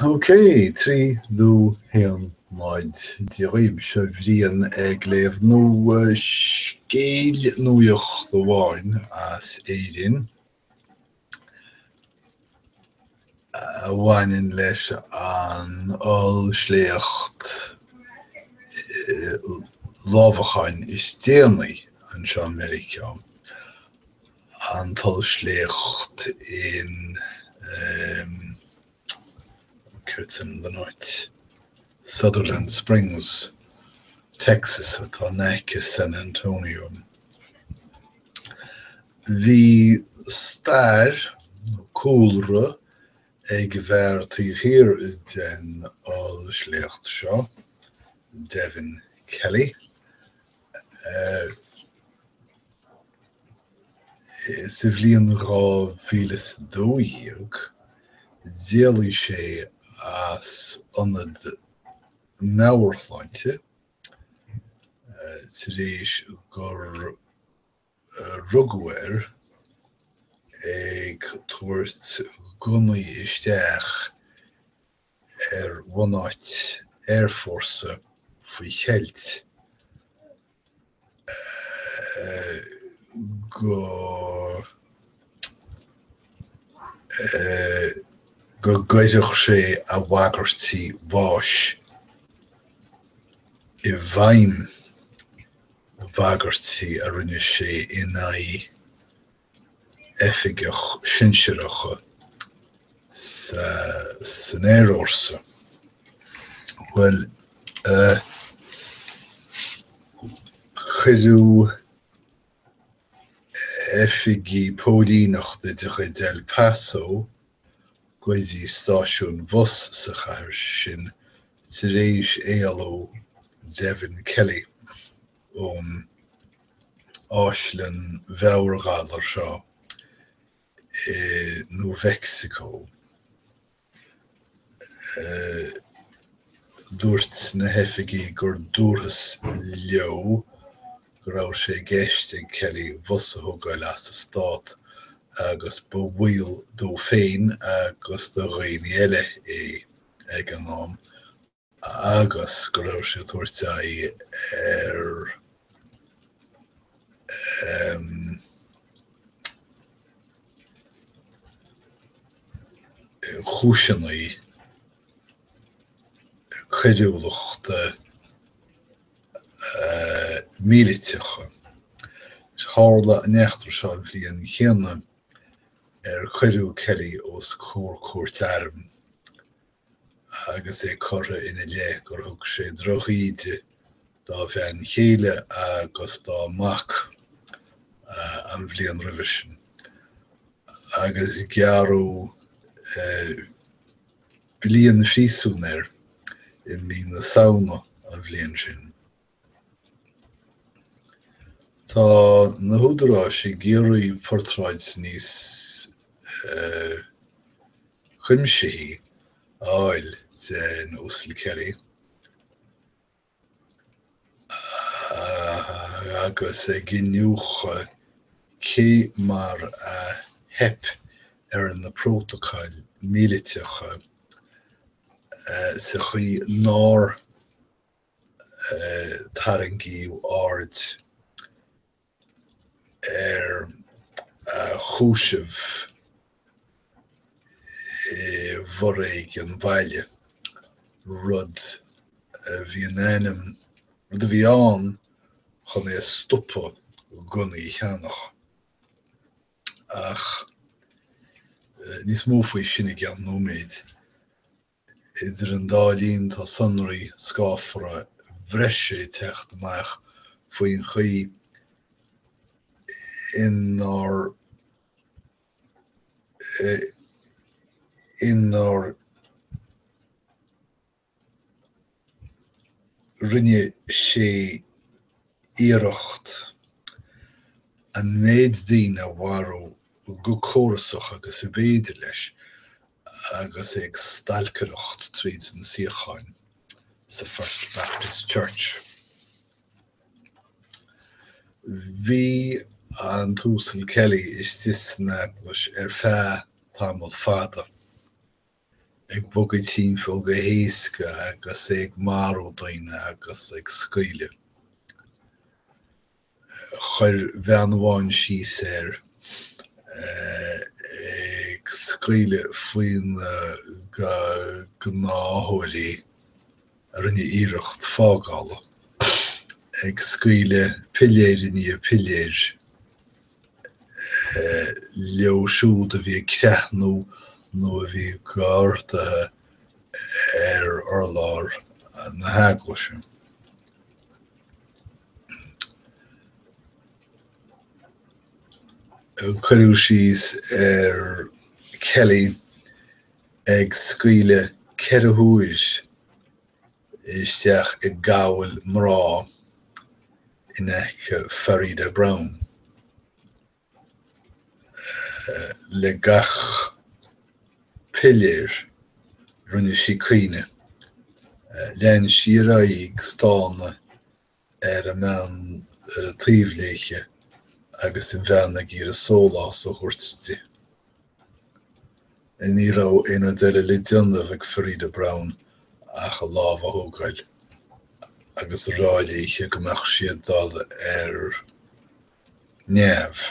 Ok, 3, 2, 1, 0, Dia dhaoibh, seo Bhrian ag léamh scéal nuaíocht amháin as Éirinn a bhaineann leis an ollsléacht lámhacháin is déanaí anseo i Meiriceá. an t-ollsléacht in céard is ainm don áit? Sutherland Springs, Texas atá in aice San Antonio. Bhí stair nó cúlra ag an bhfear taobh thiar den ollsléacht seo, Devin Kelley. Sa bhliain 2012, d'éalaigh sé as ionad meabhairshláinte tar éis gur rugadh air ag tabhairt gunnaí isteach ar bhunáit aerfhórsa faoi cheilt go go gcuirfeadh sé a bhagairtí báis i bhfeidhm, bagairtí a rinne sé in aghaidh oifigeach sinsearach san aerfhórsa. Bhuel, cuireadh oifigigh póilíneachta de chuid El Paso go dtí stáisiún bus sa chathair sin tar éis éalú Devin Kelley ón áislann mheabhairghalar seo i New Mheicsiceo. Dúirt na hoifigigh gur dúrthas leo go raibh sé i gceist ag Kelley bus a thógáil as an stát agus ba bhaol dó féin agus do dhaoine eile é ag an am. agus go raibh sé ag tabhairt aghaidh ar chúiseanna coiriúlachta míliteacha. Tharla an eachtra seo an bhliain chéanna ar cuireadh Kelley os comhair cúirt airm. agus é curtha ina leith gur thug sé drochíde dá bhean chéile agus dá mac an bhliain roimhe sin, agus gearradh bliain phríosúin air i mí na Samhna an bhliain sin. Tá na húdaráis ag iarraidh portráid níos cuimsithí a fháil den Uasal Kelley agus ag iniúchadh cé mar a theip ar na prótacail mhíliteacha sa chaoi nár tarraingíodh aird ar a chúiseamh i bhforéigean baile, rud a bhí in ainm, rud a bhí ann chun é a stopadh gunnaí a cheannach. Ach níos mó faoi sin i gceann nóiméid. Idir an dá linn tá sonraí scáfara breise ag teacht amach faoin chaoi inar inar Rinne sé iarracht an méid daoine a mharú go córasach agus ab fhéidir leis agus é ag stalcaireacht tríd na suíocháin sa First Baptist Church. Bhí an tUasal Kelley istigh san eaglais ar feadh tamall fada. Ag bogadh timpeall go héasca agus é ag marú daoine agus ag scaoileadh. Chuir bean amháin síos air ag scaoileadh faoi na gnáthóirí a rinne iarracht fágála, ag scaoileadh piléir i ndiaidh piléir leo siúd a bhí ag creathnú nó a bhí gortaithe ar urlár na heaglaise. Cuireadh síos ar Kelly ag scaoileadh 4 huair isteach i gcabhail mná in aice Farida Brown. Le gach piléar, rinne sí caoineadh. Lean sí ar aghaidh ag stánadh ar an mbean taobh léithe agus an bhean ag iarraidh sólás a thabhairt di. Ní raibh aon rud eile le déanamh ag Farida Brown ach a lámh a thógáil agus a rá léithe go mbeadh sí ag dul ar neamh.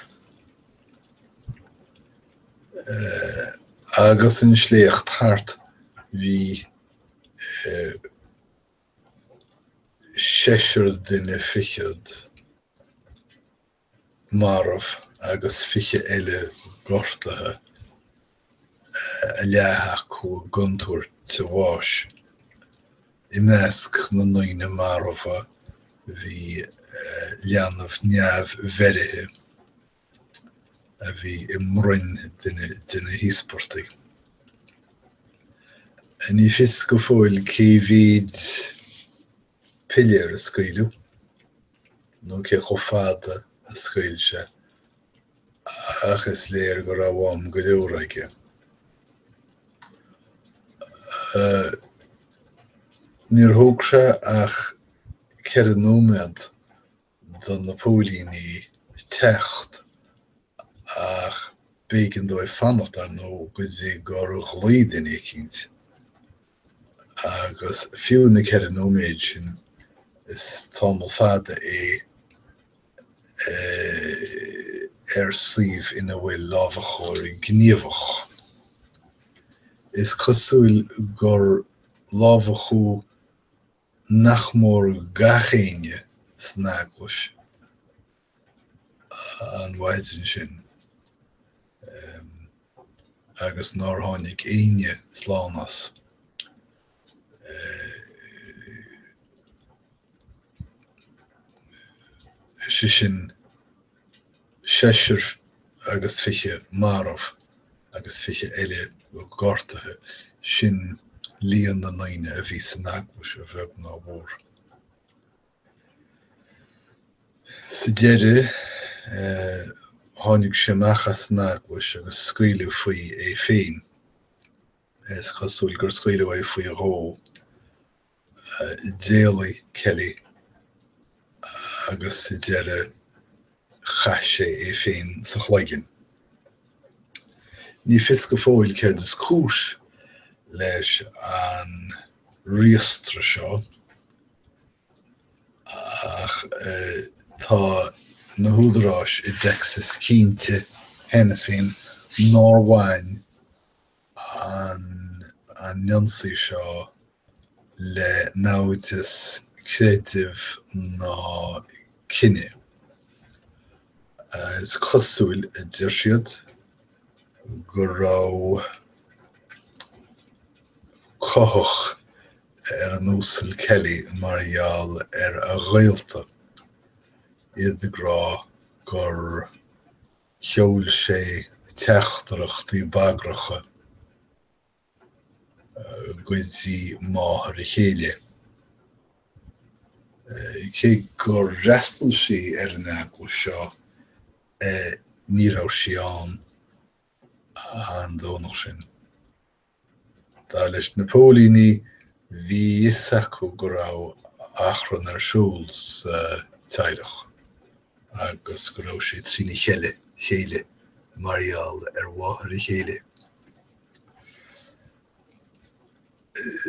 Agus an sléacht thart, bhí seisear duine fichead marbh agus 20 eile gortaithe, a leath acu i gcontúirt a bháis. I measc na ndaoine marbha bhí leanbh neamhbheirthe a bhí i mbroinn duine de na híospartaigh. Ní fios go fóill cé mhéid piléar a scaoileadh nó cé chomh fada a scaoil sé ach is léir go raibh am go leor aige. Níor thóg sé ach 4 nóiméad do na póilíní teacht ach b'éigean dóibh fanacht, ar ndóigh, go dtí gur ghlaoigh duine eicínt. Agus fiú na 4 nóiméad sin, is tamall fada é ar suíomh ina bhfuil lámhachóir gníomhach. Is cosúil gur lámhachadh nach mór gach éinne san eaglais an mhaidin sin agus nár tháinig éinne slán as. Sé sin, seisear agus 20 marbh agus 20 eile gortaithe, sin líon na ndaoine a bhí san eaglais, a bheag ná a mhór. Sa deireadh, tháinig sé amach as an eaglais agus scaoileadh faoi é féin. Is cosúil gur scaoileadh é faoi dhó. D'éalaigh Kelly agus sa deireadh chaith sé é féin sa chloigeann. Ní fios go fóill céard is cúis leis an riastradh seo ach tá na húdaráis i dTexas cinnte cheana féin nár bhain an t-ionsaí seo le naimhdeas creidimh ná cine. Is cosúil, a deir siad, go raibh cuthach ar an Uasal Kelly mar gheall ar a ghaolta, iad ag rá gur Sheol sé teachtaireachtaí bagracha go dtí máthair a chéile. Cé gur fhreastail sí ar an eaglais seo, ní raibh sí ann an Domhnach sin. Dar leis na póilíní, bhí a fhios acu go raibh achrann ar siúl sa teaghlach agus go raibh sé trína cheile chéile mar gheall ar mháthair a chéile.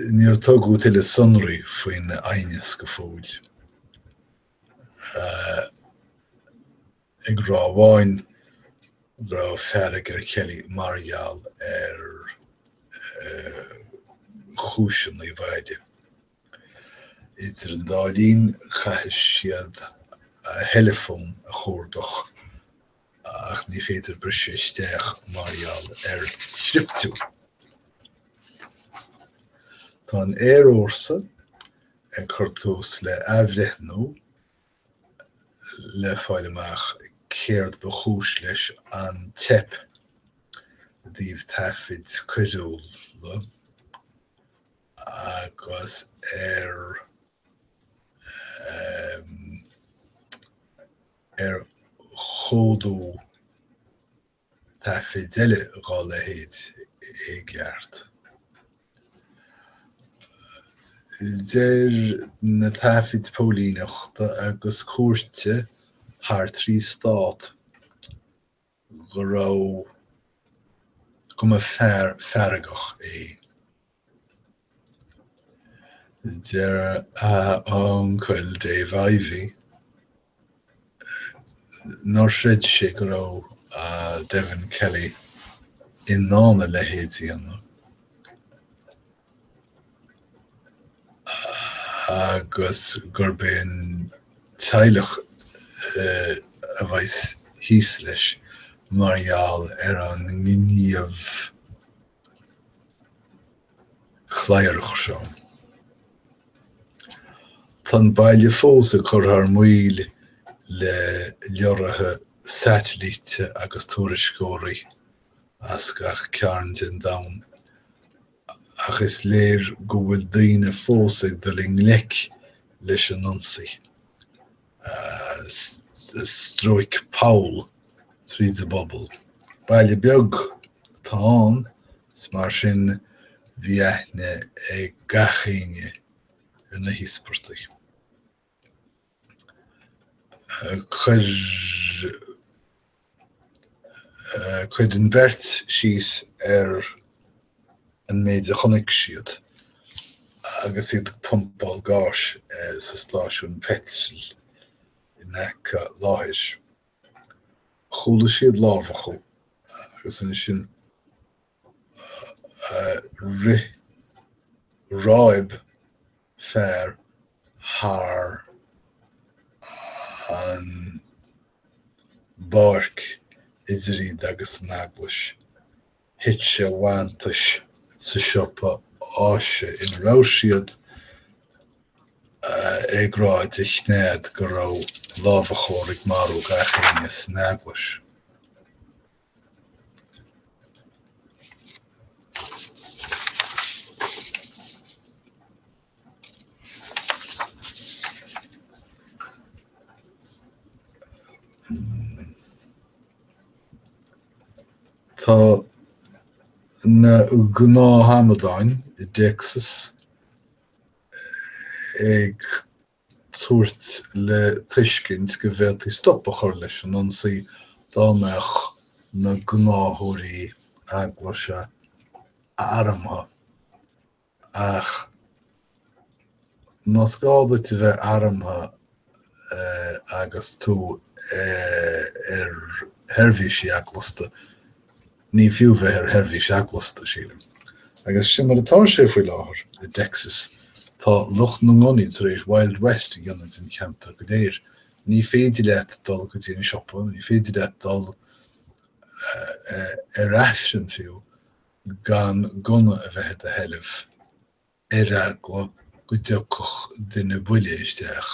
Níor tugadh tuilleadh sonraí faoin aighneas go fóill. Ag rá amháin go raibh fearg ar Kelly mar gheall ar chúiseanna baile. Idir an dá linn, caithfidh siad a theileafón a chuardach ach ní féidir briseadh isteach mar gheall ar chriptiú. Tá an Aerfhórsa ag cur tús le athbhreithniú le fáil amach céard ba chúis leis an teip i dtaobh taifid coiriúla agus ar ar chomhdú taifid eile dhá leithéid i gceart. Deir na taifid póilíneachta agus cúirte thar 3 stát go raibh go mba fear feargach é. Deir a uncail Dave Ivey nár chreid sé go raibh Devin Kelley in ann a leithéid a dhéanamh agus gurb é an teaghlach a bheas thíos leis mar gheall ar an ngníomh cladhrach seo. Tá an baile fós ag cur thar maoil le leoraithe satailíte agus tuairisceoirí as gach cearn den domhan, ach is léir go bhfuil daoine fós ag dul i ngleic leis an ionsaí. Stróic poll tríd an bpobal. Baile beag atá ann is mar sin bhí aithne ag gach éinne ar na híospartaigh. Chuir Cuireann beirt síos ar an méid a chonaic siad agus iad ag pumpáil gáis sa stáisiún peitril in aice láthair. Chuala siad lámhachadh agus ansin rith ráib fear thar an bpáirc idir iad agus an eaglais. Thit sé a mhantais sa siopa áise ina raibh siad, ag rá de chnead go raibh lámhachóir ag marú gach éinne san eaglais. Tá na gnáthamadáin i dTexas ag tabhairt le tuiscint go bhféadfaí stop a chur leis an ionsaí dá mbeadh na gnáthóirí eaglaise armtha. Ach más gá duit a bheith armtha agus tú ar sheirbhísí eaglasta, ní fiú bheith ar sheirbhís eaglasta, sílim. Agus sin mar atá sé faoi láthair i dTexas. Tá lucht na ngunnaí tar éis Wild West a dhéanamh den cheantar go léir. Ní féidir leat dul go dtí an siopa, ní féidir leat dul ar Aifreann fiú gan gunna a bheith i do sheilbh. ar eagla go dtiocfadh duine buile isteach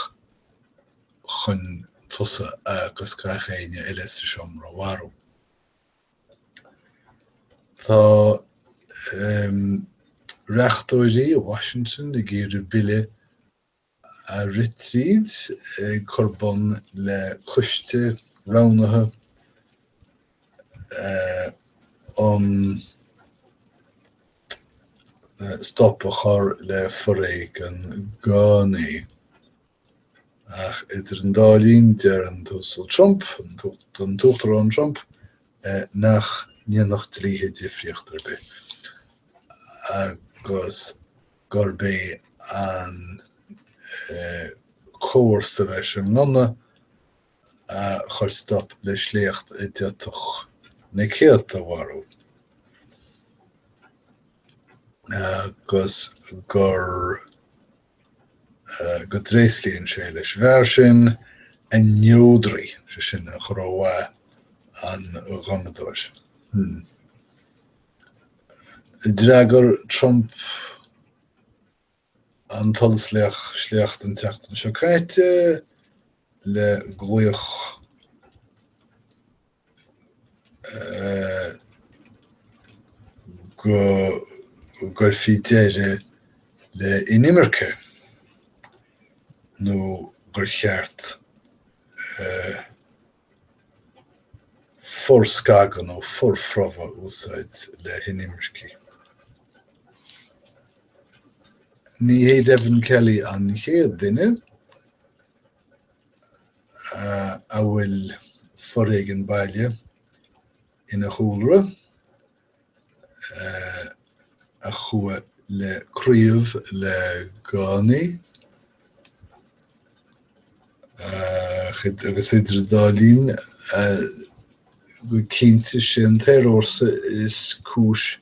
chun tusa agus gach éinne eile sa seomra a mharú. Tá reachtóirí i Washington ag iarraidh bille a rith tríd ag cur bun le coiste roghnaithe um stop a chur le foréigean gunnaí. Ach idir an dá linn, deir an tUasal Trump, an tUachtarán Trump, nach ndéanfadh dlíthe difríocht ar bith agus go. Gurb é an comharsa leis an ngunna a chuir stop le sléacht a d'fhéadfadh na céadta a mharú agus gur go dtréaslaíonn sé leis an bhfear sin a neodraí, sé sin, a chur ó mhaith an ghunnadóir. D'fhreagair Trump an t-ollsléacht an tseachtain seo caite le glaoch go gcuirfí deireadh le inimirce nó gur cheart forscagadh nó forphromhadh a úsáid le hinimircigh. Ní hé Devin Kelly an chéad duine a bhfuil foréigean baile ina chúlra. a chuaigh le craobh le gunnaí agus idir an dá linn, go cinnte, sé an t-aerfhórsa is cúis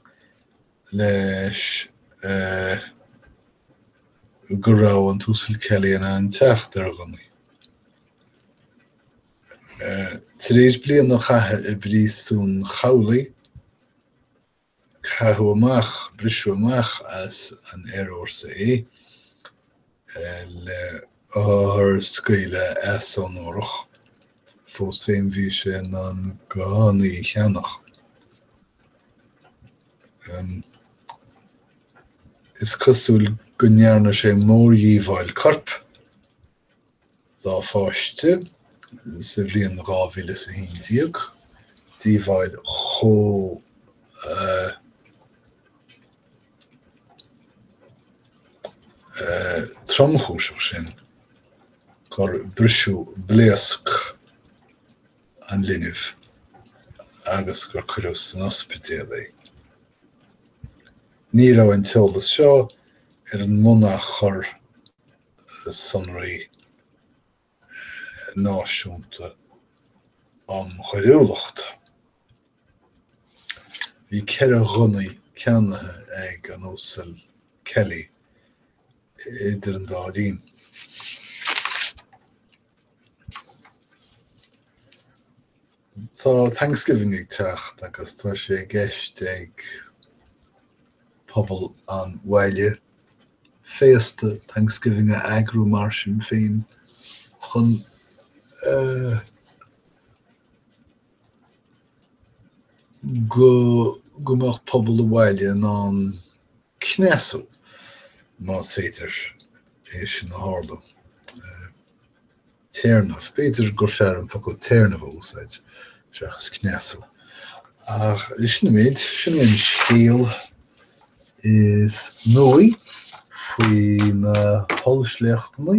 leis go raibh an tUasal Kelly in ann teacht ar ghunnaí. Tar éis bliain a chaitheamh i bpríosún chabhlaigh, caitheadh amach, briseadh amach as an aerfhórsa é le hurscaoileadh easonórach. Fós féin bhí sé in ann gunnaí a cheannach. Is cosúil go ndearna sé mórdhíobháil coirp dá pháiste sa bhliain 2011, díobháil chomh tromchúiseach sin gur briseadh blaosc an linbh agus gur cuireadh san ospidéal é. Ní raibh an t-eolas seo ar an mbunachar sonraí náisiúnta um choiriúlacht. Bhí 4 ghunnaí ceannaithe ag an Uasal Kelly idir an dá linn. Tá Thanksgiving ag teacht agus tá sé i gceist ag pobal an bhaile féasta Thanksgiving a eagrú mar sin féin chun go go mbeadh pobal an bhaile in ann cneasú, más féidir é sin a tharlú. Téarnamh. B'fhéidir gur fearr an focal téarnamh a úsáid seachas cneasú. Ach sin an méid, sin é an scéal is nuaí faoi na hollsléachtanna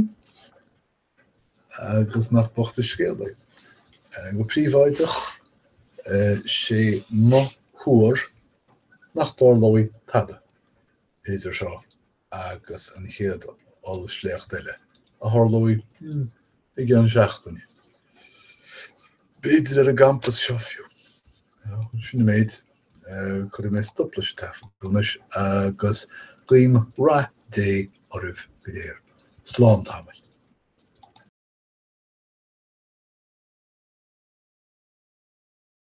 agus nach bocht an scéal é. Go príobháideach, sé mo thuar nach dtarlóidh tada idir seo agus an chéad ollsléacht eile, a tharlóidh i gceann seachtaine. B'fhéidir ar an gcampas seo fiú. Sin an méid. Cuirfidh mé stop leis an taifeadadh anois agus guím rath Dé oraibh go léir. Slán tamaill.